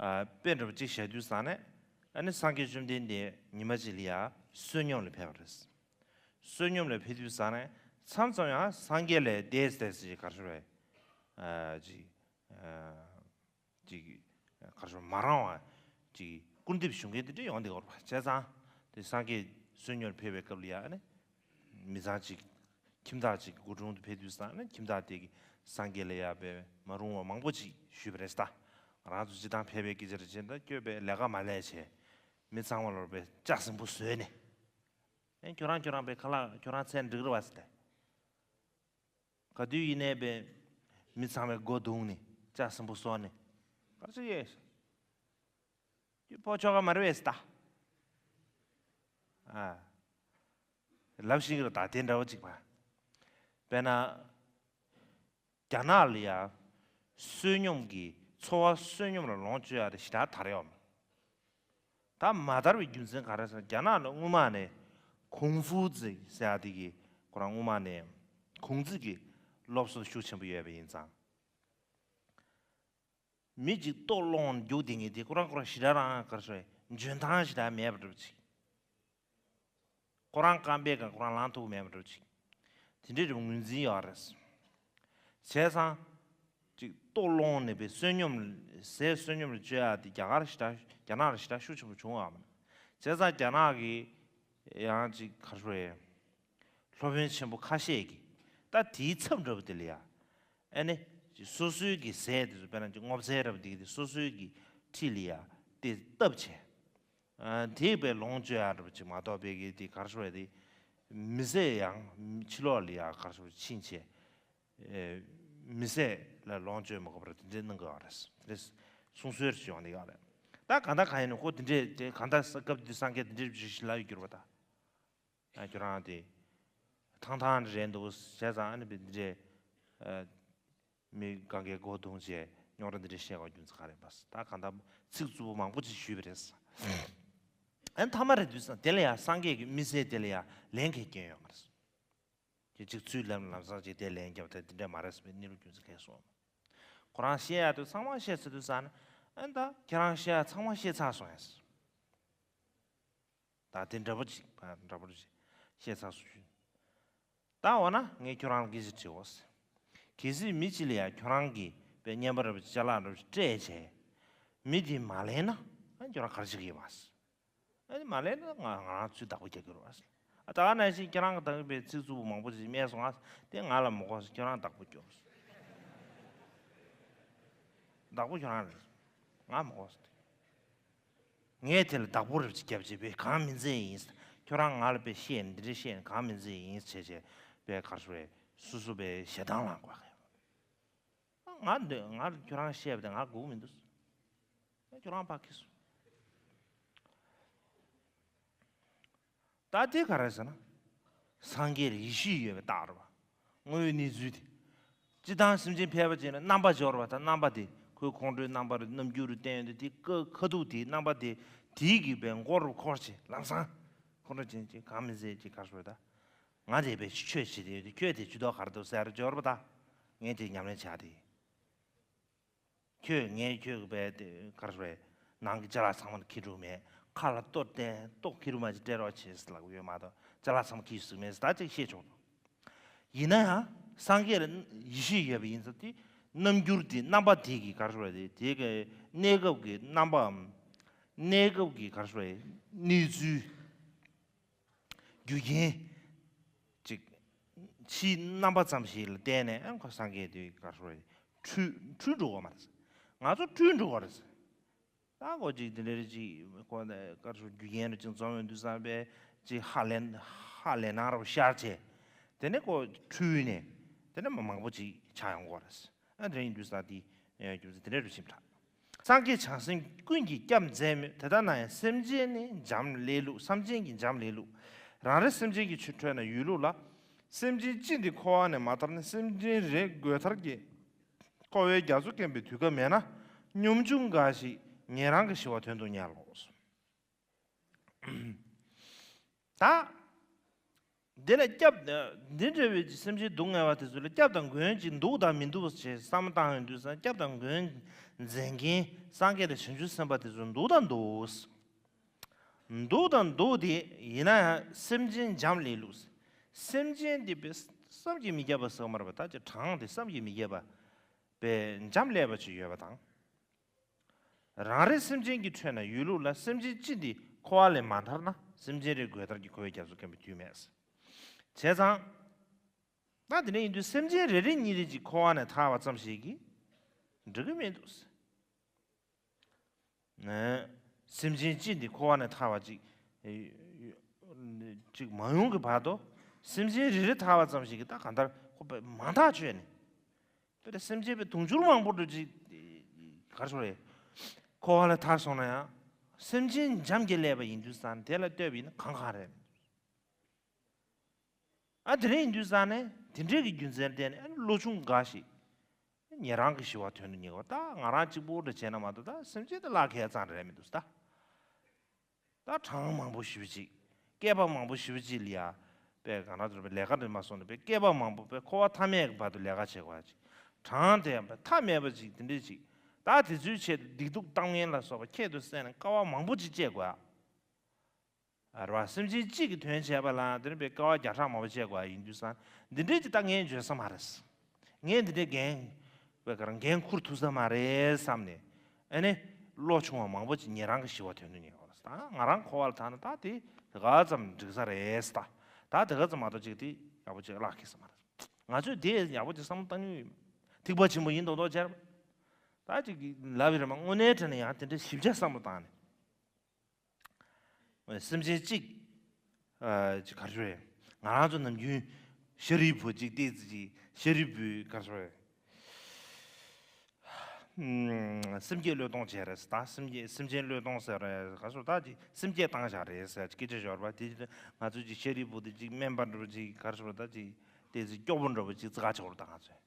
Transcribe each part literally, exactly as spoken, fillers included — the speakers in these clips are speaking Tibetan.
དཔེ་འདྲ་པོ་གཅིག་བཞག་དུས་ཙང་ནས། ཨ་ནི་སངས་རྒྱས་བཅོམ་ལྡན་འདས་ཉི་མ་གཅིག་ལ་ཡ་བསོད་སྙོམས་ལ་ཕེབས་པ་རེད། བསོད་སྙོམས་ལ་ཕེབས་དུས་ཙང་ནས་མཚམས་མཚམས་ཡང་སངས་རྒྱས་ལས་ཏོག་ཙམ་ཞིག་ག་རེ་ཟེར་བས། ཨ་ཅིག་ཨ་ཅིག་ག་རེ་ཟེར་མ་རངས་པ་ཅིག་སྐུར་འདེབས་ཞུ་མཁན་དེ་འདྲ་ཡོང་བསྡད་ཡོད་རེད་པ། བྱས་ཙང་དེ་སངས་རྒྱས་བསོད་སྙོམས་ཕེབས་པའི་སྐབས་ལ་ཡ་ཨ་ནི་མི་ཚང་ཅིག་ཁྱིམ་བདག་ཅིག་གི་སྒོ་དྲུང་དུ་ཕེབས་དུས་ཙང་ཨ་ནི་ཁྱིམ་བདག་དེ་གིས་སངས་རྒྱས་ལ་ཡ་དཔེ་མ་རུང་བ་མང་པོ་ཅིག་ཞུས་པ་རེད་ད། ང་རང་ཚོ་སྤྱིར་བཏང་ཕལ་པའི་སྐད་ཆ་རེ་བྱས་ན་ད་སྐྱོ་པའི་ལས་ཀ་མ་ལས་བྱས། མི་ཚང་མ་ལོར་པའི་ལྕགས་ཟིང་པོ་བཟོས་ནས། ཨེ་ཁྱོད་རང་ཁྱོད་རང་པའི་ཁ་ལག་ཁྱོད་རང་ཚད་འགྲིག་རེད་བ་ཟེར་ཏེ། ག་དུས་ཡིན་ནའི་པའི་མི་ཚང་མའི་སྒོ་བརྡུངས་ནས་ལྕགས་ཟིང་པོ་བཟོས་ནས། ག་རེ་བྱེད་ཀྱི་ཡོད། ཁྱོད་ཕོ་ཆོག་ག་མ་རེད་བས་ཟེར་ད། ཨ། ལབ་ཤེས་ཀྱི་རེད་ད། དེ་འདྲ་བོ་ཅིག་པ། དཔེར་ན། རྒྱ་ནག་ལ་ཡ། བསོད་སྙོམས་ཀྱི་འཚོ་བ་བསོད་སྙོམས་ལ་ལོངས་སྤྱོད་ཡ་དེ་ཞེ་དྲག་དར་ཡོད་མ། ད་མ་དར་བའི་རྒྱུ་མཚན་ག་རེ་ཟེར་ན་རྒྱ་ནག་ལ་སྔོན་མ་ནས་ཀུང་ཧྥུ་ཙི་ཟེར་ཡ་དེ་གི་ཁོ་རང་སྔོན་མ་ནས་ཀུང་ཙི་གི་སློབ་གསོ་ཤུགས་ཆེན་པོ་ཡོད་པ་ཡིན་ཙང་། མི་གཅིག་ལྟོ་སློང་རྒྱུག་བསྡད་མཁན་དེ་ཁོ་རང་ཁོ་རང་ཞེ་དྲག་རང་ག་རེ་ཟེར་བས། འཇོན་ཐང་ཞེ་དྲག་མེད་པ་འདྲ་པོ་ཅིག་ཁོ་རང་རྐང་པའི་སྒང་ཁོ་རང་ལངས་ཐུབ་མེད་པ་འདྲ་པོ་ཅིག་དེ་འདྲའི་རིགས་ངོས་འཛིན་ཡོད་རེད། བྱས་ཙང་། ཅིག་ལྟོ་སློང་ནས་པའི་བསོད་སྙོམས། ཟས་བསོད་སྙོམས་ལ་སྤྱོད་ཡ་དེ་རྒྱ་གར་ཞེ་དྲག་རྒྱ་ནག་ལ་ཞེ་དྲག་ཤུགས་ཆེན་པོ་བྱུང་བ་མ། བྱས་ཙང་རྒྱ་ནག་གི་ཡང་ཅིག་ག་རེ་ཟེར་བས། སློབ་དཔོན་ཆེན་པོ་ཁ་ཤས་ཀྱིས་ད་དེའི་ཚབ་འདྲ་པོ་དེ་ལ་ཡ། ཨ་ནི། སོ་སོའི་གི་ཟས་དེ་ཚོ་དཔེར་ན་ཅིག་སྔོ་ཚལ་འདྲ་པོ་དེ་གི་དེ་སོ་སོའི་གི་འཁྲིས་ལ་ཡ་དེ་བཏབ་བྱས། ཨ། དེ་བས་ལོངས་སྤྱོད་ཡ་འདྲ་པོ་ཅིག་མ་གཏོགས་པའི་གི་དེ་ག་རེ་ཟེར་བས་དེ། མི་ཟས་ཡང་ཕྱི་ལོགས་ལ་ཡ་ག་རེ་ཟེར་བས་ཕྱིན་བྱས། ཨེ། མི་ཟས་ལ་ལོངས་སྤྱོད་མ་དགོས་པར་དེ་འདྲའི་གནང་གི་ཡོད་རེད། དེ་འདྲའི་གསུང་སྲོལ་ཅིག་ཡོང་བསྡད་ཡོད་རེད། ད་གང་ལྟར་གང་ཡིན་ནའི་ཁོ་དེ་འདྲའི་དེ་གང་ལྟར་སྐབས་དེ་སངས་རྒྱས་དེ་འདྲའི་ཅིག་ལབ་ཡོད་རྒྱུ་རེད་པ་ད། ཨ། ཁྱོད་རང་དེ། ཐང་ཐང་རེད་འདུག་བྱས་ཙང་ཨ་ནི་བས་འདི་འདྲའི། ཨ། མི་གང་གའི་སྒོ་བརྡུངས་བྱས་རྙོག་དྲ་འདི་འདྲ་བཤད་དགོས་རྒྱུ་མཚན་ག་རེ་ཡིན་པ། ད་གང་ལྟར་ཚིག་རྩུབ་པོ་མང་པོ་ཅིག་ཞུས་པ་རེད། ཨ་ནི་མཐའ་མ་རེད་དུས་ཙང་དེ་ལ་ཡང་སངས་རྒྱས་ཀྱིས་མི་ཟས་དེ་ལ་ཡང་ལན་གང་ཡང་སྐྱོན་ཡོད་མ་རེད། དེ་གཅིག་ཚུར་ལམ་ལམ་སང་ཅིག་དེ་ལན་རྒྱབ་ད་དེ་འདྲ་མ་རེད་ཟེར་བའི་གནས་ལུགས་རྒྱུ་མཚན་གང་ཡང་གསུངས་མ། ཁོ་རང་བཤད་ཡ་དེ་ཚང་མ་བཤད་ཚར་དུས་ཙང་ནས་ཨ་ནི་ད་ཁྱེད་རང་བཤད་ཡ་ཚང་མ་བཤད་ཚར་སོང་ཡ། ད་དེ་འདྲ་པོ་ཅིག་ཨ། འདྲ་པོ་ཅིག་བཤད་ཚར་སོང་ཞུ། ད་འོ་ན་ངས་ཁྱོད་རང་ལ་སྐད་ཆ་དྲི་འོ་ཟེར། གལ་སྲིད་མི་གཅིག་ལ་ཡ་ཁྱོད་རང་གིས་པའི་རྔན་པ་འདྲ་པོ་ཅིག་ཅ་ལག་འདྲ་པོ་ཅིག་སྤྲད་བྱས། མི་དེས་མ་ལེན་ན་ཨ་ཁྱོད་རང་ག་རེ་བྱེད་ཀྱི་ཡོད་པ་ཟེར། ཨ་ནི་མ་ལེན་ན་ང་ང་རང་ཚུར་བདག་པོ་རྒྱག་གི་རེད་པ་ཟེར། ཨ། ད་ག་ནང་བཞིན་ཁྱེད་རང་གི་ད་གིན་པའི་ཚིག་རྩུབ་པོ་མང་པོ་ཅིག་སྨྲས་སོང་ང་། དེ་ང་ལ་མི་དགོས་ཟེར། ཁྱོད་རང་བདག་པོ་རྒྱོབ་ཟེར། བདག་པོ་ཁྱོད་རང་རེད། ང་མི་དགོས་ཟེར། ངས་དེ་ལ་བདག་པོ་རེད་ཅིག་རྒྱབ་བྱས་པས་གང་མིན་ཚད་ཡིན་ཟེར། ཁྱོད་རང་ང་ལ་པའི་བཤད་འདི་འདྲ་བཤད་གང་མིན་ཚད་ཡིན་བྱས་བྱས་པའི་གར་སོ་རེད། སོ་སོ་པའི་ཞེ་སྡང་ལངས་དགོས་ཀྱི་ཡོད། ང་འདི་ང་ཁྱོད་རང་བཤད་པ་དེ་ང་དགོས་མི་འདུག་ཁྱོད་རང་ཕར་ཁྱེར་སོང་། ད་དེ་ག་རེ་ཟེར་ན། སངས་རྒྱས་ལ་ཡེ་ཤེས་ཡོད་པའི་རྟགས་རེད་པ། དངོས་ཡོད་གནས་ཚུལ་དེ། སྤྱིར་བཏང་སེམས་ཅན་ཕལ་པ་ཅིག་ལ་རྣམ་པ་སྦྱོར་བ་དང་རྣམ་པ་དེ་ཁོའི་ཁོང་ཁྲོའི་རྣམ་པར་རྣམ་འགྱུར་རུ་བསྟན་ཡོད་དེ་དེ་ཀ་ཁ་ཐུག་དེའི་རྣམ་པ་དེ་དེའི་གི་པའི་མགོ་རུ་འཁོར་བྱས་ལམ་སང་། ཁོང་ཁྲོ་ཅན་གྱི་གང་མིན་ཚད་ཀྱི་གར་སོ་རེད་ད། ང་དེ་བས་ཆོས་བྱེད་དེ་ཡོད་དེ་ཁྱོད་དེ་ཇུས་གཏོགས་ག་རེ་འདུག་ཟེར་སྦྱོར་བ་དང་། ངས་དེ་ཉམས་ལེན་བྱ་དེ། ཁྱོད་ངས་ཁྱོད་ཀྱི་བས་དེ་གར་རེད། ནང་གི་ཅ་ལག་ཚང་མ་ལ་ཁྱི་ཕྲུག་མེད། ཁ་ལ་ལྟོ་བསྟན་ལྟོ་ཁྱི་ཕྲུག་མ་ཅིག་སྤྲད་རོགས་བྱེད་ཟེར་ལབ་ཡོད་མ་གཏོགས་ཅ་ལག་ཚང་མ་ཁྱི་ཟིག་མེད་ཟེར་ད་ཅིག་བཤད་ཆོག་འདུག་ཡིན་ན་ཡང་སངས་རྒྱས་ལ་ཡེ་ཤེས་ཡོད་པ་ཡིན་ཙང་དེ་རྣམ་འགྱུར་དེ་རྣམ་པ་དེ་གི་གར་རེད་དེ་དེ་གི་གནས་སྐབས་ཀྱི་རྣམ་པའམ། གནས་སྐབས་ཀྱི་གར་རེད་གནས་ཚུལ། རྒྱུ་རྐྱེན་ཅིག་ཕྱིའི་རྣམ་པ་ཙམ་ཞིག་ལ་བརྟེན་ནས་ཨ་ཁོ་སངས་རྒྱས་དེ་ག་རེ་འཁྲུལ་འཁྲུལ་འགྲོ་བ་མ་རེད། ང་ཚོ་འཁྲུལ་འགྲོ་བ་རེད། ད་ཁོ་ཅིག་དེ་འདྲ་རེད་ཅིག་ཁོ་ག་རེ་རྒྱུ་རྐྱེན་རེ་ཅིག་འཛོམས་ཡོང་དུས་ཙམ་པས་ཅིག་ཧ་ལས་ཧ་ལས་སྣང་རབ་ཤར་བྱས། དེ་ནས་ཁོ་འཁྲུལ་ནས་དེ་ནས་མ་མང་པོ་ཅིག་ཆགས་ཡོང་གི་རེད། ཨ་དེ་ཡིན་དུས་ཙམ་དེ་རྒྱུ་མཚན་དེ་འདྲ་རེད་ཅིག་འདྲ། སངས་རྒྱས་བྱང་སེམས་ཀུན་གྱིས་སྐྱབས་མཛད་མོད། དེ་ལྟར་ན་ཡང་སེམས་ཅན་ནི་འཇམ་ལས་ལུགས། སེམས་ཅན་གྱི་འཇམ་ལས་ལུགས། རང་རེ་སེམས་ཅན་གྱི་ཆོས་ཁྲོད་ན་ཡོད་ལུགས་ལ། སེམས་ཅན་ཅི་འདི་འཁོར་བ་ནས་མ་ཐར་ན་སེམས་ཅན་རེ་དགོས་ཐར་གྱི་འཁོར་བའི་རྒྱ་མཚོ་སྐེམ་པའི་དུས་སྐབས་མེད་ན་སྙོམས་ཆུང་འགའ་ཞིག་ཉན་རང་གི་ཞི་བ་དོན་དུ་གཉེར་ལོ། ད། དེ་ལ་སྐྱབས། འདི་འདྲ་བའི་སེམས་ཅན་སྡུག་བསྔལ་བ་དེ་ཚོ་ལ་སྐྱབས་དང་མགོན་ཅིག་འདུག་དང་མི་འདུག་ཅེས་བསམ་བློ་བཏང་ཡོང་དུས་ཙང་། སྐྱབས་དང་མགོན་མཛད་མཁན་སངས་རྒྱས་དང་བྱང་ཆུབ་སེམས་དཔའ་དེ་ཚོ་འདུག་དང་འདུག་འདུག་དང་འདུག་དེ་ཡིན་ན་ཡང་སེམས་ཅན་འབྱམས་ལེགས་ལུགས། སེམས་ཅན་དེ་བས་བསམ་གྱིས་མི་ཁྱབ་པ་ཟེར་བ་མ་རེད་པ། ད་ཅི་གྲངས་དེ་བསམ་གྱིས་མི་ཁྱབ་པ་བས་འབྱམས་ཀླས་པ་ཅིག་ཡོད་པ་དང་། རང་རེ་སེམས་ཅན་གྱི་ཁྲོད་ན་ཡོད་ལུགས་ལ། སེམས་ཅན་སྤྱི་འདི་འཁོར་བ་ལས་མ་ཐར་ན། སེམས་ཅན་རེ་དགོས་ཐར་གྱི་འཁོར་བའི་རྒྱ་མཚོ་འཁེལ་བའི་དུས་མེད། བྱས་ཙང་། ད་དེ་འདྲ་ཡིན་དུས་སེམས་ཅན་རེ་རེ་གཉིས་རེ་ཅིག་འཁོར་བ་ནས་ཐར་བ་ཙམ་ཞིག་གིས་འགྲིག་གི་མི་འདུག་ནས། སེམས་ཅན་སྤྱི་འདི་འཁོར་བ་ནས་ཐར་བ་ཅིག་ཅིག་མ་ཡོང་གི་བར་དུ། སེམས་ཅན་རེ་རེ་ཐར་བ་ཙམ་ཞིག་གིས་ད་གང་ལྟར་ཁོ་པས་མང་ཐག་ཆོད་ནས། དཔེར་ན་སེམས་ཅན་པའི་དུང་ཕྱུར་མང་པོ་འགྲོ་ཅིག་གར་སོང་རེད། འཁོར་བ་ལ་ཐར་སོང་ན་ཡང་། སེམས་ཅན་འབྱམས་ཀྱིས་བསླད་པ་ཡིན་དུས་ཙང་། དེ་ལ་ལྟོས་པ་ཡིན་ན་གང་གང་རེད། ཨ་དེ་འདྲ་ཡིན་དུས་ཙང་ནས། དེ་འདྲའི་གི་རྒྱུ་མཚན་བརྟེན་ནས་ཨ་བློ་ཆུང་འགའ་ཞིག་ཉན་རང་གི་ཞི་བ་དོན་དུ་གཉེར་བ། ད་ང་རང་གཅིག་པུ་འདྲ་བྱས་ན་མ་གཏོགས། ད་སེམས་ཅན་དེ་བརླག་མཁན་ཙམ་རེད་མི་འདུག་ད། ད་གྲངས་མང་པོ་ཞེ་པོ་ཅིག་བསྐལ་པ་མང་པོ་ཞེ་པོ་ཅིག་ལ་ཡ། པས་གང་ལྟར་ལས་ཀ་དེ་མ་སོང་ནས། པས་བསྐལ་པ་མང་པོ། པས་འཁོར་བ་མཐའ་མེད་ཀྱི་བར་དུ་ལས་ཀ་བྱེད་དགོས་ཅིག་གྲངས་དེ་ཡང་པས་མཐའ་མེད་པ་ཅིག་དེ་འདྲས་ཅིག་ད་དེ་ཚོའི་ཆེད་དུ་སྡིག་སྡུག་བཏང་མཁན་ལ་སོགས་པ་ཁྱད་དུ་བསད་ནས་དཀའ་བ་མང་པོ་ཅིག་སྤྱད་དགོས། ཨ་རེད་བ། སེམས་ཅན་གཅིག་གི་དོན་བྱས་པ་ལ་དེ་ནི་པས་དཀའ་བ་བརྒྱ་ཕྲག་མང་པོ་སྤྱད་དགོས་ཡིན་དུས་ཙང་། འདི་འདྲས་ཀྱི་ད་ངས་འཇོན་ས་མ་རེད། ངས་འདི་འདྲས་འགན་པས་ག་རང་འགན་འཁུར་ཐུབ་ས་མ་རེད་བསམ་ནས། ཨ་ནི་བློ་ཆུང་བ་མང་པོ་ཅིག་ཉན་རང་གི་ཞི་བ་དོན་དུ་གཉེར་བ་རེད། ད་ང་རང་འཁོར་བ་ལ་ཐར་ན་ད་དེ་དེ་ག་ཙམ་འགྲིག་ས་རེད་ད། ད་དེ་ག་ཙམ་མ་གཏོགས་ཅིག་དེ་ཡག་པོ་ཅིག་བརླག་གི་ས་མ་རེད། ང་ཚོས་དེ་ཡག་པོ་ཅིག་བསམ་བློ་བཏང་མྱོང་ཡོད་མ། ཐེག་པ་ཆེན་པོ་ཡིན་མདོག་མདོག་བྱས་རེད། ད་ཅིག་ལབ་ཡོད་རེད་མ། དངོས་གནས་དྲང་གནས་ཡང་དེ་འདྲ་ཞིབ་ཆ་བསམ་བློ་བཏང་ནས། སེམས་ཅན་གཅིག་ཨ་ཅིག་ག་རེ་ཞུ་རེད། ང་རང་ཚོ་ནམ་རྒྱུན་ཤཱ་རིའི་བུ་ཅིག་བལྟས་ཙི་ཅིག་ཤཱ་རིའི་བུས་ག་རེ་ཞུ་རེད། ཨམ། སེམས་བསྐྱེད་བློས་གཏོང་བྱས་རེད། ད་སེམས་བསྐྱེད། སེམས་ཅན་བློས་གཏོང་ཟེར་རེད། ག་རེ་ཞུ། ད་ཅིག་སེམས་བསྐྱེད་བཏང་བཞག་རེད་ཟེར་སྐད་ཆ་ཤོར་བ་དེ། ང་ཚོ་ཅིག་ཤཱ་རིའི་བུ་དེ་ཅིག་དམན་པ་འདྲ་བོ་ཅིག་ག་རེ་ཞུ་རེད། ད་ཅིག་བལྟས་ཙི་སྐྱོ་པོ་འདྲ་བོ་ཅིག་ཙི་ག་ཆགས་རེད། ད་ང་ཚོས་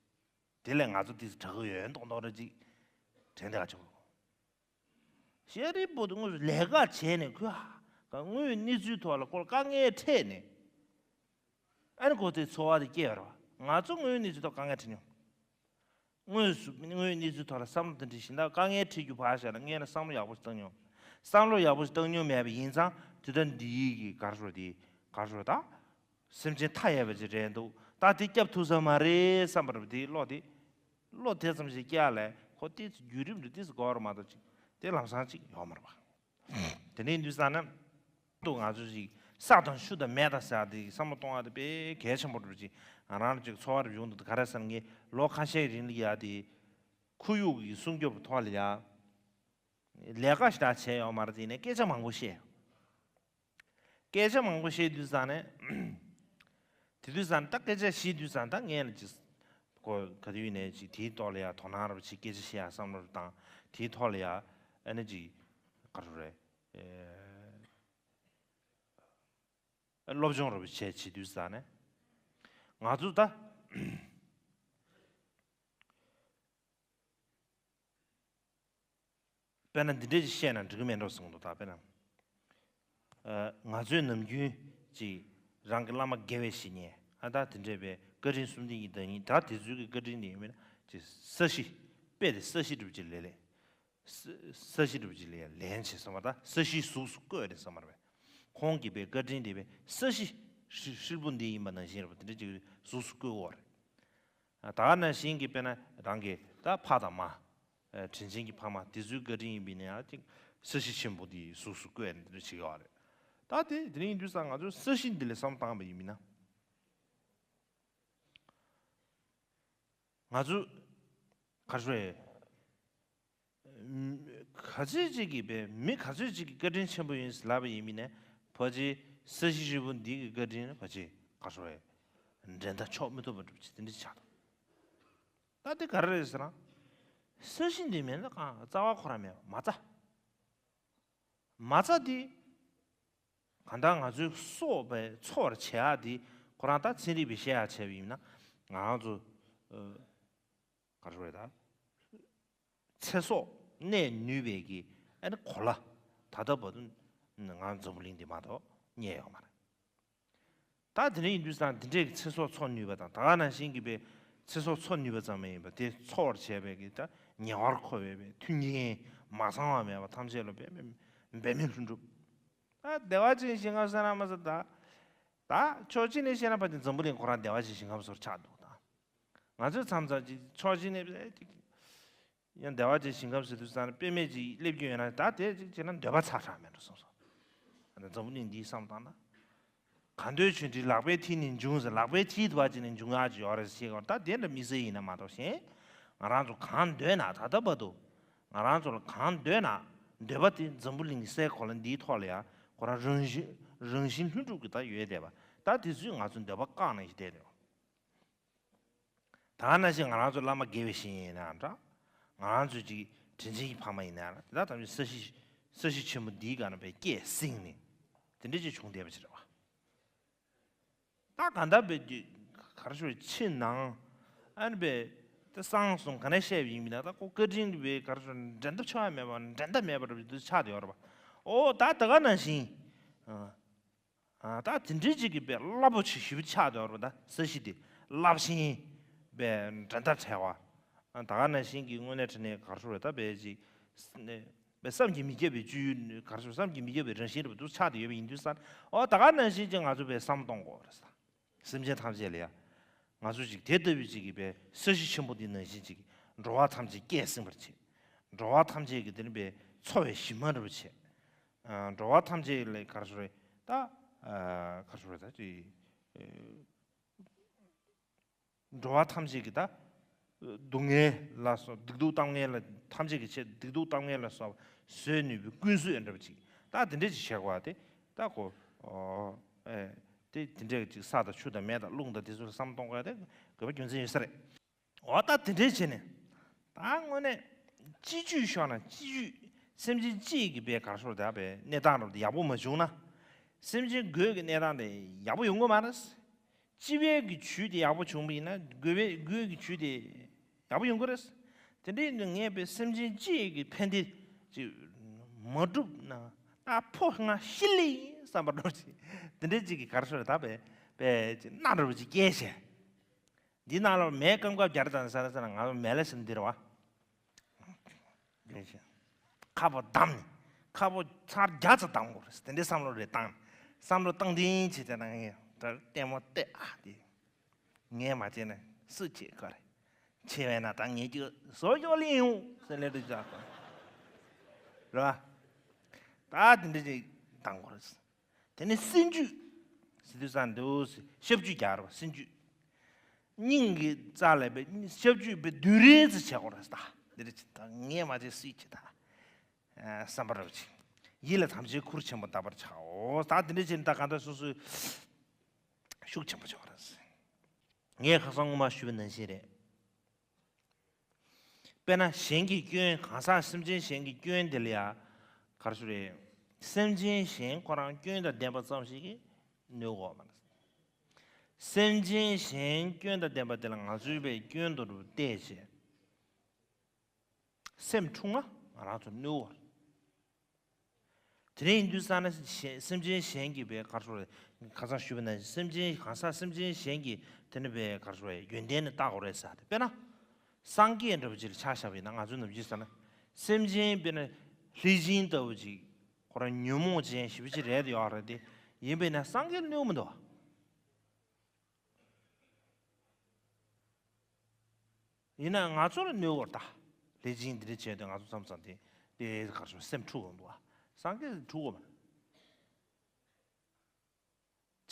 དེ་ལས་ང་ཚོ་དེ་དྲག་གི་ཡོད་མདོག་མདོག་འདྲ་ཅིག་དྲན་བསྡད་ག་ཆགས། ཤཱ་རིའི་བུ་དེ་དངོས་སུ་ལས་ཀ་བྱས་ནས་ཁོས་ཧ་ག་དངོས་ཡོད་གནས་ཚུལ་ཐོག་ལ་ཁོ་ལ་དཀའ་ངལ་འཕྲད་ནས། ཨ་ནི་ཁོ་དེ་ཚོར་བ་དེ་སྐྱེས་པ་རེད་བ། ང་ཚོ་དངོས་ཡོད་གནས་ཚུལ་ཐོག་དཀའ་ངལ་འཕྲད་མྱོང་། དངོས་སུ་དངོས་ཡོད་གནས་ཚུལ་ཐོག་ལ་བསམ་བློ་དེ་འདྲ་ཞིག་ད་དཀའ་ངལ་འཕྲད་རྒྱུ་ཕར་བཞག་ན། སྔོན་ལ་བསམ་བློ་ཡག་པོ་ཞིག་བཏང་མྱོང་། བསམ་བློ་ཡག་པོ་ཞིག་བཏང་མྱོང་མེད་པ་ཡིན་ཙང་། དེ་ལྟར་འདི་ཡིག་གི་ག་རེ་ཞུ་དེ་ག་རེ་ཞུ་ད། སེམས་ཅན་མཐའ་ཡས་པ་ཅིག་རེད་འདུག་ད་དེ་སྐྱབས་ཐུབ་ས་མ་རེད་བསམ་པ་རེད། དེ་བློ་དེ། བློ་དེ་ཙམ་ཞིག་སྐྱེ་ཡ་ལས་ཁོ་ཏོག་ཙམ་བརྒྱུད་རིམ་རེ་ཏོག་ཙམ་འགོར་བ་མ་གཏོགས་ཅིག་དེ་ལམ་སང་ཅིག་ཡོང་མ་རེད་པ། དེ་འདྲ་ཡིན་དུས་ཙང་ན། ཏོག་ང་ཚོ་ཅིག་ས་དང་ཆུ་དང་མེ་དང་ཟེར་ཡ་དེ་བསམ་བློ་གཏོང་བ་དེ་དཔེ་གལ་ཆེན་པོ་འདྲ་ཅིག་ང་རང་ལ་ཅིག་ཚོར་བ་རེ་བྱུང་འདུག་ག་རེ་ཟེར་ན། ངས་ལོ་ཁ་ཤས་རིང་ལ་ཡ་དེ་ཁོར་ཡུག་གི་སྲུང་སྐྱོབ་ཐོག་ལ་ཡ་ལས་ཀ་ཞེ་དྲག་བྱས་ཡོད་མ་རེད། དེ་ཡིན་ནའི་སྐད་ཆ་མང་པོ་བཤད། སྐད་ཆ་མང་པོ་བཤད་དུས་ཙང་ནས། དེ་དུས་ཙང་ད་སྐད་ཆ་བཤད་དུས་ཙང་ད་ངས་ལ་ཅིག་ཁོ་ག་དུས་ནས་ཅིག་དེའི་ཐོག་ལ་ཡ་དོ་སྣང་ར་བ་ཅིག་སྐད་ཆ་བཤད་ཡ་བསམ་བློ་ར་བཏང་། དེའི་ཐོག་ལ་ཡ་ཨ་ནི་ཅིག་ག་རེ་རེད། ཨེ། སློབ་སྦྱོང་ར་བ་བྱས་བྱེད་དུས་ཙང་ནས། ང་ཚོ་ད། དཔེར་ན་འདི་འདྲས་ཅིག་བཤད་ན་འགྲིག་གི་མེད་འགྲོ་གསུངས་འདུག་ད་དཔེར་ན། ཨ། ང་ཚོས་ནམ་རྒྱུན་ཅིག་རང་གི་བླ་མ་དགེ་བའི་བཤེས་གཉེན། ཨ། ད་དེ་འདྲས་པའི་བཀའ་དྲིན་གསུམ་ལྡན་གྱི་བདག་ཉིད། ད་དེ་ཚོའི་གི་བཀའ་དྲིན་དེ་ཡིན་མིན་ན་ཅིག་ས་གཞི། དཔེ་དེ་ས་གཞི་འགྲུབ་ཀྱི་ལས་ལས། ས་ས་གཞི་འགྲུབ་ཀྱི་ལས་ལན་བྱེད་བསམ་པ། ད་ས་གཞིའི་གཟུགས་སུ་བཀོད་རེད་བསམ་པ་རེད་པས། ཁོང་གིས་པའི་བཀའ་དྲིན་དེ་པའི་ས་གཞི་ཧྲིལ་ཧྲིལ་པོ་འདི་ཡིན་པ་ནང་བཞིན་རེད་པ། དེ་འདྲས་ཅིག་གཟུགས་སུ་བཀོད་ཡོད་རེད། ད་ག་ནང་བཞིན་གྱི་དཔེར་ན་རང་གི་ད་ཕ་དང་མ། ཨ། དྲིན་ཆེན་གྱི་ཕ་མ་དེ་ཚོའི་བཀའ་དྲིན་ཡིན་པས་ན་ཡང་ཅིག་ས་གཞི་ཆེན་པོ་དེའི་གཟུགས་སུ་བཀོད་ནས་དེ་འདྲ་བྱེད་ཀྱི་ཡོད་རེད། ད་དེ་དེ་རིང་ཡིན་དུས་ཙང་ང་ཚོས་ས་གཞི་འདི་ལ་བསམ་བཏང་བ་ཡིན་མིན་ན། ང་ཚོས་ག་རེ་ཞུ་དགོས་རེད། ག་ཚོད་ཅིག་གིས་པའི་མི་ག་ཚོད་ཅིག་གི་བཀའ་དྲིན་ཆེན་པོ་ཡིན་ལབ་པ་ཡིན་མིན་ན། ཕལ་ཆེར་ས་གཞི་ཧྲིལ་པོ་འདི་གི་བཀའ་དྲིན་ཕལ་ཆེར་ག་རེ་ཞུ་དགོས་རེད། འགྲན་ཟླ་འཕྲོག་མི་ཐུབ་པ་འདྲ་པོ་ཅིག་དེ་འདྲ་ཆགས་འདུག་ད་དེ་ག་རེ་རེད་ཟེར་ན། ས་གཞི་འདི་མེད་ན་གང་རྩ་བ་ཁོ་རང་མེད་པ་མ་རྩ། མ་རྩ་འདི། གང་ལྟར་ང་ཚོའི་སྲོག་པའི་འཚོ་བར་བྱེད་ཡག་འདི་ཁོ་རང་ད་ཚན་རིག་པས་བཤད་ཡག་བྱས་པ་ཡིན་ན། ང་རང་ཚོ། ཨ། ག་རེ་ཞུ་དགོས་རེད་ད། ཚེ་སྲོག་གནས་ནུས་པའི་གི་ཨ་ནི་གོ་ལ་ད་ལྟ་བར་དུ་ང་འཛམ་བུ་གླིང་འདི་མ་གཏོགས་རྙེད་ཡོད་མ་རེད། ད་དེ་འདྲ་ཡིན་དུས་ཙང་དེ་འདྲའི་ཚེ་སྲོག་འཚོ་ནུས་པ་དང་ད་ག་ནང་བཞིན་གྱི་པའི་ཚེ་སྲོག་འཚོ་ནུས་པ་ཙམ་མ་ཡིན་པ་དེ་འཚོ་བར་བྱས་པའི་གི་ད་ཉེ་བར་མཁོ་བའི་པའི་མཐུན་རྐྱེན་མ་ཚང་བ་མེད་པ་ཐམས་ཅད་ལ་འབད་མེད་འབད་མེད་ལྷུན་གྲུབ། ད་བདེ་བ་ཅན་ཞིང་ཁམས་ཟེར་ན་མ་ཟད་ད་ད་ཕྱོགས་གཅིག་ནས་བཤད་ན་ཕ་དེ་འཛམ་བུ་གླིང་ཁོ་རང་བདེ་བ་ཅན་ཞིང་ཁམས་སུ་ཆགས་འདུག་ད་ང་ཚོའི་མཚམས་མཚམས་ཀྱི་ཕྱོགས་གཅིག་ནས་ཡང་བདེ་བ་ཅན་ཞིང་ཁམས་ཟེར་དུས་ཙང་དཔེ་མེད་ཅིག་སླེབས་ཀྱི་ཡོད་ན་ད་དེ་ཅིག་བྱས་ན་འདོད་པ་ཚ་དྲགས་མེད་འགྲོ་སོང་སོང་། འཛམ་བུ་གླིང་འདིའི་བསམ་བཏང་ན། གང་འདོད་ཆོས་འདི་ལག་པའི་མཐིལ་ནས་འབྱུང་ཟེར། ལག་པའི་མཐིལ་དུ་བ་ཅིག་ནས་འབྱུང་ཡག་ཅིག་ཡོད་རེད་ཟེར་གོ་ད་དེ་འདྲ་དམིགས་བསལ་ཡིན་ན་མ་གཏོགས་གཞན། ང་རང་ཚོ་གང་འདོད་ན་ད་ལྟ་བར་དུ། ང་རང་ཚོ་ལ་གང་འདོད་ན། འདོད་པ་དེ་འཛམ་བུ་གླིང་གི་སའི་གོ་ལ་འདིའི་ཐོག་ལ་ཡ་ཁོ་རང་རང་བཞིན་རང་བཞིན་ལྷུན་གྲུབ་ཀྱི་ད་ཡོད་བསྡད་པ། ད་དེ་ཚོས་ང་ཚོ་འདོད་པ་བཀག་ནས་བསྡད་རེད། ད་ག་ནང་བཞིན་ང་རང་ཚོ་བླ་མ་དགེ་བའི་བཤེས་གཉེན་ཡིན་ནའང་འདྲ། ང་རང་ཚོ་ཅིག་དྲིན་ཅན་གྱི་ཕ་མ་ཡིན་ནའང་འདྲ། དེ་དག་ཐམས་ཅད་ས་གཞི་ས་གཞི་ཆེན་པོ་འདིའི་སྒང་ནས་པའི་སྐད་སྲིང་ནས་དེ་འདྲ་ཅིག་བྱུང་བསྡད་པ་ཅིག་རེད་བ། ད་གང་ལྟར་པའི་ག་རེ་ཞུ་ཕྱི་ནང་ཨ་ནི་པའི་ད་གསང་གསུམ་ག་ནས་བཤད་པ་ཡིན་མིན་ན་ད་ཁོ་བཀའ་དྲིན་གྱི་པའི་ག་རེ་ཞུ་འགྲན་ཟླ་ཆགས་ཡ་མེད་པ་འགྲན་ཟླ་མེད་པ་རེད་པའི་དུས་ཆགས་བསྡད་ཡོད་རེད་བ། ཨོ་ད་ད་ག་ནང་བཞིན། ཨ། ཨ། ད་དེ་འདྲའི་ཅིག་གི་པའི་རླབས་པོ་ཆེ་ཞེ་པོ་ཆགས་འདུག་རེད་པ། ད་ས་གཞི་དེ་རླབས་ཆེན་པའི་འགྲན་ཟླ་བྲལ་བ། ཨ། ད་ག་ནང་བཞིན་གྱི་དངོས་གནས་དྲང་གནས་ག་རེ་ཞུ་རེད་ད་པའི་ཅིག་ནས་པའི་བསམ་གྱིས་མི་ཁྱབ་པའི་སྤྱོད་ཡུལ་ག་རེ་ཞུ་བསམ་གྱིས་མི་ཁྱབ་པའི་རང་བཞིན་རེད་པ་འདུག་ཆགས་བསྡད་ཡོད་པ་ཡིན་དུས་ཙང་ཨོ་ད་ག་ནང་བཞིན་ཅིག་ང་ཚོ་པའི་བསམ་གཏོང་དགོས་རེད་ད། སེམས་ཅན་ཐམས་ཅད་ལ་ཡ། ང་ཚོ་ཅིག་དེ་ལྟ་བུའི་ཅིག་གི་པའི་ས་གཞི་ཆེན་པོ་འདི་ནང་བཞིན་ཅིག་འགྲོ་བ་ཐམས་ཅད་སྐད་སྲིང་བར་བྱེད། འགྲོ་བ་ཐམས་ཅད་ཀྱི་དེ་ནི་པའི་འཚོ་བའི་གཞི་མ་འདྲ་བ་བྱེད། ཨ། འགྲོ་བ་ཐམས་ཅད་ལ་ག་རེ་ཞུ་རེད་ད། ཨ། ག་རེ་ཞུ་རེད་ད་ཅིག་ཨ། འགྲོ་བ་ཐམས་ཅད་ཀྱི་ད། སྡུག་བསྔལ་ལ་སོགས་སྡིག་སྡུག་གཏམ་ངན་ལ་ཐམས་ཅད་ཀྱི་ཆེད་སྡིག་སྡུག་གཏམ་ངན་ལ་སོགས་པ་བཟོད་ནུས་པའི་ཀུན་གཟོད་འདྲ་བ་ཅིག་ད་དེ་འདྲས་ཅིག་བྱེད་དགོས་པ་དེ་ད་གོ་ཨེ། དེ་དེ་འདྲས་ཅིག་ས་དང་ཆུ་དང་མེ་དང་རླུང་དང་དེ་ཚོ་ལ་བསམ་གཏོང་དགོས་ཡ་དེ་དགོས་པ་རྒྱུ་མཚན་ཡོད་ས་རེད། འོ་ད་དེ་འདྲས་བྱས་ནས་ད་དངོས་གནས་སྤྱི་རྒྱུད་ཤོར་ན་སྤྱི་རྒྱུད་སེམས་ཅན་གཅིག་གི་པའི་གར་ཤོར་དེ་པའི་གནས་སྟངས་རབ་དེ་ཡག་པོ་མ་བྱུང་ན་སེམས་ཅན་དགོས་ཀྱི་གནས་སྟངས་དེ་ཡག་པོ་ཡོང་གི་མ་རེད། སྤྱི་པའི་གི་ཇུས་དེ་ཡག་པོ་བྱུང་བ་ཡིན་ན་དགོས་པའི་དགོས་ཀྱི་ཇུས་དེ་ཡག་པོ་ཡོང་གི་རེད། དེ་འདྲའི་ངས་པའི་སེམས་ཅན་གཅིག་གི་ཕན་བདེ་ཅིག་མ་བསྒྲུབ་ན་ད་ཕོ་ང་ཤི་ལེ་ཡིན་བསམ་པ་འགྲོ་ཅིག་དེ་འདྲའི་གཅིག་གི་གར་ཤོར་ད་པའི་པའི་ཅིག་སྣ་འདྲ་བོ་ཅིག་སྐྱེས་བྱས། འདི་ནང་ལ་མེ་སྐམ་སྐམ་རྒྱ་རེ་དང་ཟེར་ན་ཟེར་ན་ང་ཚོ་མེ་ལ་ཟེར་ན་འདི་རེད་བ། ཁ་པོ་བསྡམས་ནས་ཁ་པོ་ཚར་བརྒྱ་ཙམ་བསྡམ་དགོས་རེད་དེ་འདྲའི་བསམ་བློ་རེ་བཏང་ནས་བསམ་བློ་བཏང་དེ་བྱས་ཏེ་ན་ངས་ད་ལྟད་མོ་བལྟས་ཨ་དེ་ངས་མ་བྱས་ན་སུ་བྱེད་དགོས་རེད། བྱས་པས་ན་ད་ངས་ཀྱི་བཟོ་ཞོག་ལེན་ཡོང་ཟེར་ལེ་འདྲ་ཅག་རེད་བ། ད་དེ་འདྲ་ཅིག་བསྡམ་དགོས་རེད། དེ་ནས་སེམས་རྒྱུད་ཟེར་དུས་ཙང་འདུག་ཞབས་རྒྱུད་རྒྱག་རོགས་སེམས་རྒྱུད། སྙིང་གི་རྩ་ལས་པའི་ཞབས་རྒྱུད་པའི་བདུད་རེ་ཙི་བྱེད་དགོས་རེད་ད། འདི་རེ་ཅི་ད་ངས་མ་བྱས་སུས་བྱེད་ད། བསམ་པ་རབ་ཅིག་ཡིད་ལ་དམ་བཅའི་ཁུར་ཆེན་པོ་བཏབ་པར་བྱའོ། ད་འདི་འདྲ་བྱས་ནས་ད་གང་ལྟར་སོ་སོའི་ཤུགས་ཆེན་པོ་བྱེད་དགོས་རེད། ངས་ཁ་སང་སྔོན་མ་ཞུས་པ་ནང་བཞིན་རེད། དཔེར་ན་གཞན་གྱི་སྐྱོན་གང་ཟག་སེམས་ཅན་གཞན་གྱི་སྐྱོན་དེ་ལ་ཡ་ག་རེ་ཞུ་རེད། སེམས་ཅན་གཞན་ཁོ་རང་སྐྱོན་དང་ལྡན་པ་ཙམ་ཞིག་གིས་གནོད་གོ་མ་རེད། སེམས་ཅན་གཞན་སྐྱོན་དང་ལྡན་པ་དེ་ལ་ང་ཚོའི་པའི་སྐྱོན་དུ་བལྟས་བྱས་སེམས་འཁྲུག་ན་ང་རང་ཚོ་གནོད་གོ་རེད། དེ་འདྲ་ཡིན་དུས་ཙང་ནས་གཞན་སེམས་ཅན་གཞན་གྱི་པའི་ག་རེ་ཞུ་རེད། ཁ་སང་ཞུས་པ་ནང་བཞིན་སེམས་ཅན་གང་ཟག་སེམས་ཅན་གཞན་གྱི་དེ་ནི་པའི་ག་རེ་ཞུ་རེད་ཡོན་ཏན་ནི་བལྟ་དགོས་རེད་ཟེར་ཏེ་དཔེར་ན། སངས་རྒྱས་འདྲ་བོ་ཅིག་ལ་ཆ་བཞག་པ་ཡིན་ན་ང་ཚོའི་ནམ་རྒྱུན་ཟེར་ན། སེམས་ཅན་དཔེར་ན་ལྷས་བྱིན་ལྟ་བུ་ཅིག་ཁོ་རང་ཉོན་མོངས་ཅན་ཞེ་པོ་ཅིག་རེད་ཡོད་རེད་དེ། ཡིན་པས་ན་སངས་རྒྱས་གནོད་མི་འདུག་བ། ཡིན་ན་ང་ཚོ་ལ་གནོད་བར་ད། ལྷས་བྱིན་འདི་འདྲ་བྱས་ཏེ་ང་ཚོ་མཚམས་མཚམས་དེ་དེ་གར་སོང་སེམས་འཁྲུག་འོང་འདུག་བ། སངས་རྒྱས་འཁྲུག་འོང་མ་རེད།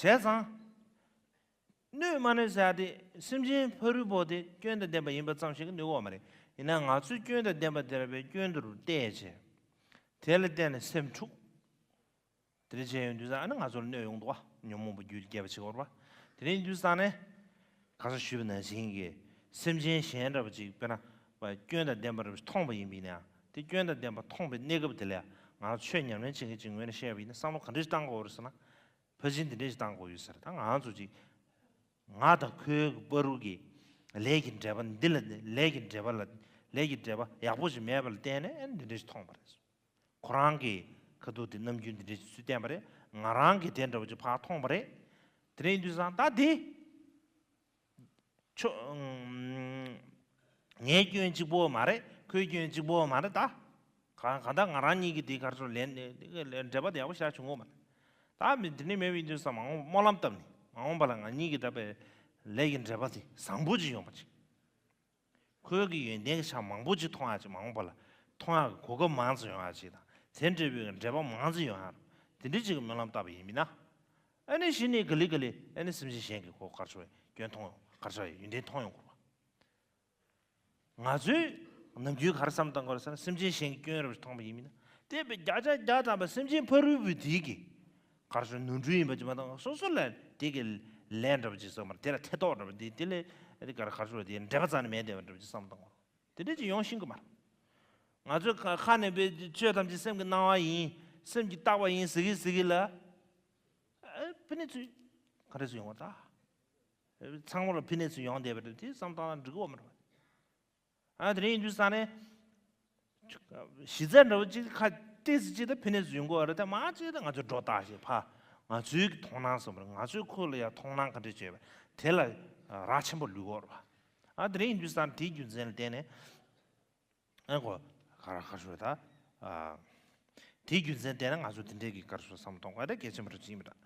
བྱས་ཙང་། གནོད་མ་གནོད་ཟེར་ཡ་དེ་སེམས་ཅན་ཕ་རོལ་པོ་དེ་སྐྱོན་དང་ལྡན་པ་ཡིན་པ་ཙམ་ཞིག་གིས་གནོད་གོ་མ་རེད། ཡིན་ན་ང་ཚོའི་སྐྱོན་དང་ལྡན་པ་དེ་ལ་བའི་སྐྱོན་དུ་བལྟས་བྱས། དེ་ལ་བརྟེན་ནས་སེམས་འཁྲུག་དེ་འདྲ་བྱས་ཡོང་དུས་ཙང་ཨ་ནི་ང་ཚོར་གནོད་ཡོང་འདུག་བ། ཉོན་མོངས་པ་རྒྱུད་ཀྱི་རྒྱས་པ་བྱེད་དགོས་རེད་བ། དེ་འདྲ་ཡིན་དུས་ཙང་ནས། ག་ས་ཞུས་པ་ནང་བཞིན་གྱི་སེམས་ཅན་གཞན་འདྲ་བ་ཅིག་དཔེར་ན། སྐྱོན་དང་ལྡན་པ་འདྲ་བ་ཞིག་མཐོང་བ་ཡིན་པ་ཡིན་ན་ཡང་དེ་སྐྱོན་དང་ལྡན་པ་མཐོང་བའི་གནས་སྐབས་དེ་ལ་ཡང་ང་ཚོ་ཆོས་ཉམས་ལེན་བྱེད་མཁན་ཅིག་ངོས་ནས་བཤད་པ་ཡིན་ན་བསམ་བློ་ག་འདྲ་ཞིག་བཏང་དགོས་རེད་ཟེར་ན། ཕར་ཕྱིན་འདི་འདྲ་ཞིག་བཏང་དགོས་ཡོད་ཟེར་ད་ང་ཚོ་ཅིག་ང་དང་ཁོའི་བར་དུ་གི་ལས་ཀྱི་འབྲེལ་བ་འདི་ལ་ལས་ཀྱི་འབྲེལ་བ་ལ་ལས་ཀྱི་འབྲེལ་བ་ཡག་པོ་ཞིག་མེད་པ་ལ་བརྟེན་ནས་ཨ་ནི་འདི་འདྲ་ཞིག་མཐོང་བ་རེད། ཁོ་རང་གི་ཁ་ཐུག་དེ་རྣམ་འགྱུར་འདི་འདྲ་ཞིག་ཚུར་བསྟན་པ་རེད། ང་རང་གིས་དེ་འདྲ་བ་ཅིག་ཕར་མཐོང་བ་རེད། དེ་རིང་དུས་སང་ད་དེ། ཆོ། ངའི་སྐྱོན་གཅིག་པོ་མ་རེད། ཁོའི་སྐྱོན་གཅིག་པོ་མ་རེད་ད། གང་གང་ལྟར་ང་རང་གཉིས་ཀྱི་དེ་གར་སོ་ལན་འབྲེལ་བ་དེ་ཡག་པོ་ཞེ་དྲག་བྱུང་གོ་མ་རེད། ད་མི་དེ་ནས་མེད་པའི་དུས་སང་མ་འོངས་སྨོན་ལམ་བཏབ་ནས་མ་འོངས་པ་ལ་ང་གཉིས་ཀྱི་ད་པའི་ལས་ཀྱི་འབྲེལ་བ་དེ་བཟང་པོ་ཅིག་ཡོང་པ་ཅིག་ཁོའི་གི་ཡོན་ཏན་གྱི་ཆ་མང་པོ་ཅིག་མཐོང་ཡ་ཅིག་མ་འོངས་པ་ལ་མཐོང་ཡ་གི་གོ་སྐབས་མང་ཙམ་ཡོང་ཡ་ཅིག་དང་དེ་འབྲེལ་བའི་འབྲེལ་བ་མང་ཙམ་ཡོང་ཡ་དེ་འདྲ་ཅིག་གི་སྨོན་ལམ་བཏབ་པ་ཡིན་མིན་ན། ཨ་ནི་གཞི་ནས་ག་ལེ་ག་ལེ་ཨ་ནི་སེམས་ཅན་གཞན་གྱི་གོ་གར་ཆོ་བའི་སྐྱོན་མཐོང་ཡོང་གར་ཆོ་བའི་ཡོན་ཏན་མཐོང་ཡོང་དགོས་པ། ང་ཚོས་ནམ་རྒྱུན་ག་རེ་བསམ་བཏང་དགོས་རེད་ཟེར་ན་སེམས་ཅན་གཞན་གྱི་སྐྱོན་རེ་བ་མཐོང་པ་ཡིན་མིན་ན་དེ་བས་བརྒྱ་ཆ་བརྒྱ་ཐམ་པ་སེམས་ཅན་ཕ་རོལ་པོའི་དེའི་གི་གར་ཆོ་ནོར་འཁྲུལ་ཡིན་པ་ཅིག་མ་གཏོགས་སོ་སོ་ལ་དེ་གི་ལན་འདྲ་པོ་ཅིག་བསམ་པར་དེ་ལ་ཐེ་གཏོགས་འདྲ་པོ་དེ་དེ་ལས་ཨ་ནི་ག་རེ་གར་ཆོ་དེ་འབྲེལ་བ་རྩ་ནས་མེད་བསྡད་པ་འདྲ་པོ་ཅིག་བསམ་བཏང་དགོས་རེད། དེ་འདྲ་ཅིག་ཡོང་ཤེས་ཀྱི་མ་རེད། ང་ཚོའི་ཁ་ཁ་ནས་པའི་ཆོས་ཐམས་ཅད་སེམས་ཀྱི་སྣང་བ་ཡིན། སེམས་ཀྱིས་བཏགས་པ་ཡིན་ཟེར་གི་ཟེར་གི་ལ། ཨ་ཕི་ནས་ཚུར་ག་རེ་ཚུར་ཡོང་བ་ད། ཚང་མ་ལ་ཕི་ནས་ཚུར་ཡོང་བསྡད་པ་རེད་དེ་བསམ་བཏང་ན་འགྲིག་གི་ཡོད་མ་རེད། ཨ་དེ་རིང་ཡིན་དུས་ས་ནས། གཞི་རྩ་འདྲ་བོ་ཅིག་ཁ་ཏོག་ཙམ་ཅིག་ད་ཕི་ནས་ཚུར་ཡོང་གི་ཡོད་རེད་དེ་མ་ཅིག་ད་ང་ཚོས་སྒྲོ་བཏགས་ཤིག་ཕ། ང་ཚོའི་གི་མཐོང་སྣང་བསམ་པ་རེད། ང་ཚོས་ཁོ་ལ་ཡང་མཐོང་སྣང་ག་འདྲ་བྱས་པ་དེ་ལ་རག་ཆེན་པོ་ལུས་ཡོད་རེད་པ། ཨ་དེ་རིང་ཡིན་དུས་ས་ནས་དེའི་རྒྱུ་མཚན་ལ་བརྟེན་ནས། ཨ་ཁོ། ག་རེ་ག་རེ་ཞུ་ད། ཨ། དེའི་རྒྱུ་མཚན་བལྟས་ན་ང་ཚོ་དེ་འདྲའི་གི་ག་རེ་ཞུ་བསམ་བློ་གཏོང་དགོས་ད་གལ་ཆེན་པོ་རེད་ཅིག་ཡིན་པ་འདྲ།